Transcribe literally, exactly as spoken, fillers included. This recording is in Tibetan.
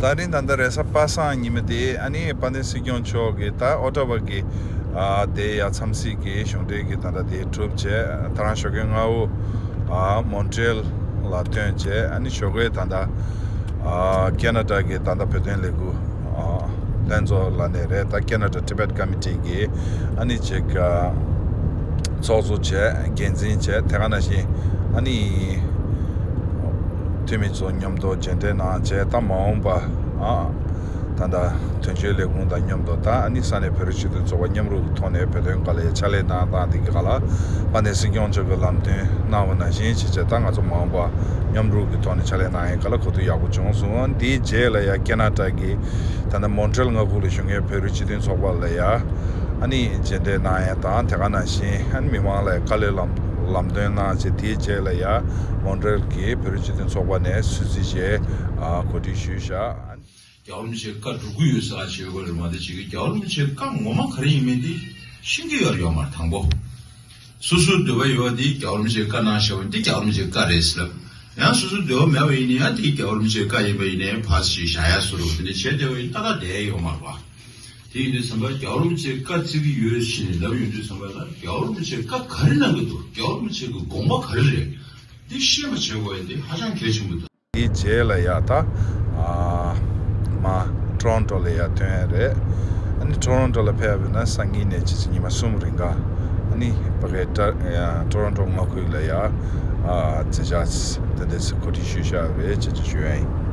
ད་རིང་ད་ལྟ་རེས་གཟའ་པ་སངས་ཉི་མ་དེ་ཨ་ནི་དཔལ་ལྡན་སྲིད་སྐྱོང་མཆོག་གིས་ད་ཨོ་ཊ་ཝ་གི་ཨ་དེ་ཡ་འཚམས་གཟིགས་ཀྱི་གཞུང་འབྲེལ་གྱི་ད་ལྟ་དེ་གྲུབ་བྱས། ད་རང་ཞོགས་ཀས་སྔ་པོ་ཨ་མོན་ཊི་རེལ་ལ་ཐོན་བྱས། ཨ་ནི་ཞོགས་ཀས་ད་ལྟ་ཨ་ཁེ་ན་ཌ་གི་ད་ལྟ་བོད་དོན་ལས་འགུལ་ཨ་ལྷན་ཚོགས་ལ་ནས་རེད། ད་ཁེ་ན་ཌ་ཊི་བེཊ་ཀོ་མི་ཊི་གི་ཨ་ནི་ཅིག་ཨ་ཚོགས་གཙོ་བྱས། འགན་འཛིན་བྱས། དེ་ག་ནང་བཞིན་ཨ་ནི་འཐུས་མི་ཚོ་མཉམ་དུ་མཇལ་འཕྲད་གནང་བྱས། ད་མ་འོངས་པ་ཨ་ད་ལྟ་དོན་གཅོད་ལས་ཁུངས་དང་མཉམ་དུ་ད་ཨ་ནི་ས་གནས་བོད་རིགས་སྤྱི་མཐུན་ཚོགས་པ་མཉམ་རུབ་ཀྱི་ཐོག་ནས་བོད་དོན་སྒང་ལ་ཕྱག་ལས་གནང་སྟངས་དེ་གི་སྒང་ལ་དཔལ་ལྡན་སྲིད་སྐྱོང་མཆོག་གིས་ལམ་སྟོན་གནང་བ་ནང་བཞིན་བྱས་བྱས། ད་ང་ཚོ་མ་འོངས་པ་མཉམ་རུབ་ཀྱི་ཐོག་ནས་ཕྱག་ལས་གནང་ཡས་སྒང་ལ་གོ་བསྡུར་ཡག་པོ་བྱུང་སོང་། དེའི་རྗེས་ལ་ཡ་ཁེ་ན་ཌ་གི་ད་ལྟ་མོན་ཊི་རེལ་མངའ་ཁུལ་ལ་བཞུགས་མཁན་བོད་རིགས་སྤྱི་མཐུན་ཚོགས་པ་ལ་ཡ་ཨ་ནི་མཇལ་འཕྲད་གནང་ཡས་དང་། དེ་ག་ནང་བཞིན་ཨ་ནི་མི་མང་ལ་དཀའ་ལས་ལམ་ལམ་སྟོན་གནང་བྱས། དེའི་རྗེས་ལ་ཡ་མོན་ཊི་རེལ་གྱི་བོད་རིགས་སྤྱི་མཐུན་ཚོགས་པ་ནས་གསོལ་ཚིགས་བཅས་ཨ་གོ་སྒྲིག་ཞུས་བཞག་རྒྱལ་བ་རིན་པོ་ཆེའི་བཀའ་སྒྲུབ་ཀྱི་ཡོད་ཟེར་བ་བྱེད་དགོས་རེད་མ་གཏོགས། ཅིག་གི་རྒྱལ་བ་རིན་པོ་ཆེའི་བཀའ་ངོ་མ་ག་རེ་ཡིན་མིན་དེ་ཤེས་ཀྱི་ཡོད་རེད་ཡོད་མ་རེད། དང་པོ། སོ་སོའི་འདོད་པ་ཡོད་པ་དེ་རྒྱལ་བ་རིན་པོ་ཆེའི་བཀའ་གནང་བཞག་པ་དེ་རྒྱལ་བ་རིན་པོ་ཆེའི་བཀའ་རེད་ཟེར་ལབ། ཡང་སོ་སོའི་འདོད་པ་མེད་པ་ཡིན་ན་ཡང་དེ་རྒྱལ་བ་རིན་པོ་ཆེའི་བཀའ་ཡིན་པ་ཡིན་ནའི་ཕར་ཞིག་བཞག་ཡ་བཟོ་འདྲ་དེ་འདྲ་བྱས་བསྡད་པ་ཡིན་ན་ཏག་ཏག་བསྡད་ཡ་ཡོད་མ་རེད་པ། དེ་ཡིན་དུས་ཙམ་པ་རྒྱལ་བ་རིན་པོ་ཆེའི་བཀའ་བརྩི་གི་ཡོད་ཟེར་ནས་ལབ་ཡོང་དུས་ཙམ་པ་ལ། རྒྱལ་བ་རིན་པོ་ཆེས་བཀའ་ག་རེ་གནང་གི་འདུག་རྒྱལ་བ་རིན་པོ་ཆེ་གི་དགོངས་པ་ག་རེ་རེད། འདི་ཤེས་པ་བྱེད་དགོས་ཡ་འདི་ཧ་ཅང་གལ་ཆེན་པོ་འདུག་དེའི་རྗེས་ལ་ཡ་ད་ཨ་མ་ཊོ་རོན་ཊོ་ལ་ཡ་ཐོན་ཡ་རེད། ཨ་ནི་ཊོ་རོན་ཊོ་ལ་ཕེབས་པ་ཡིན་ན་སང་ཉིན་ནས་ཕྱི་ཚེས་ཉི་མ་གསུམ་རིང་ག་ཨ་ནི་ཕ་གའི་ཊ་ཊོ་རོན་ཊོ་མངའ་ཁུལ་ལ་ཡ་ཨ་མཛད་འཆར་དེ་འདྲ་ཞིག་གོ་སྒྲིག་ཞུས་བཞག་རེད་ཅེས་ཅིག་ཞུ་ཡ་ཡིན།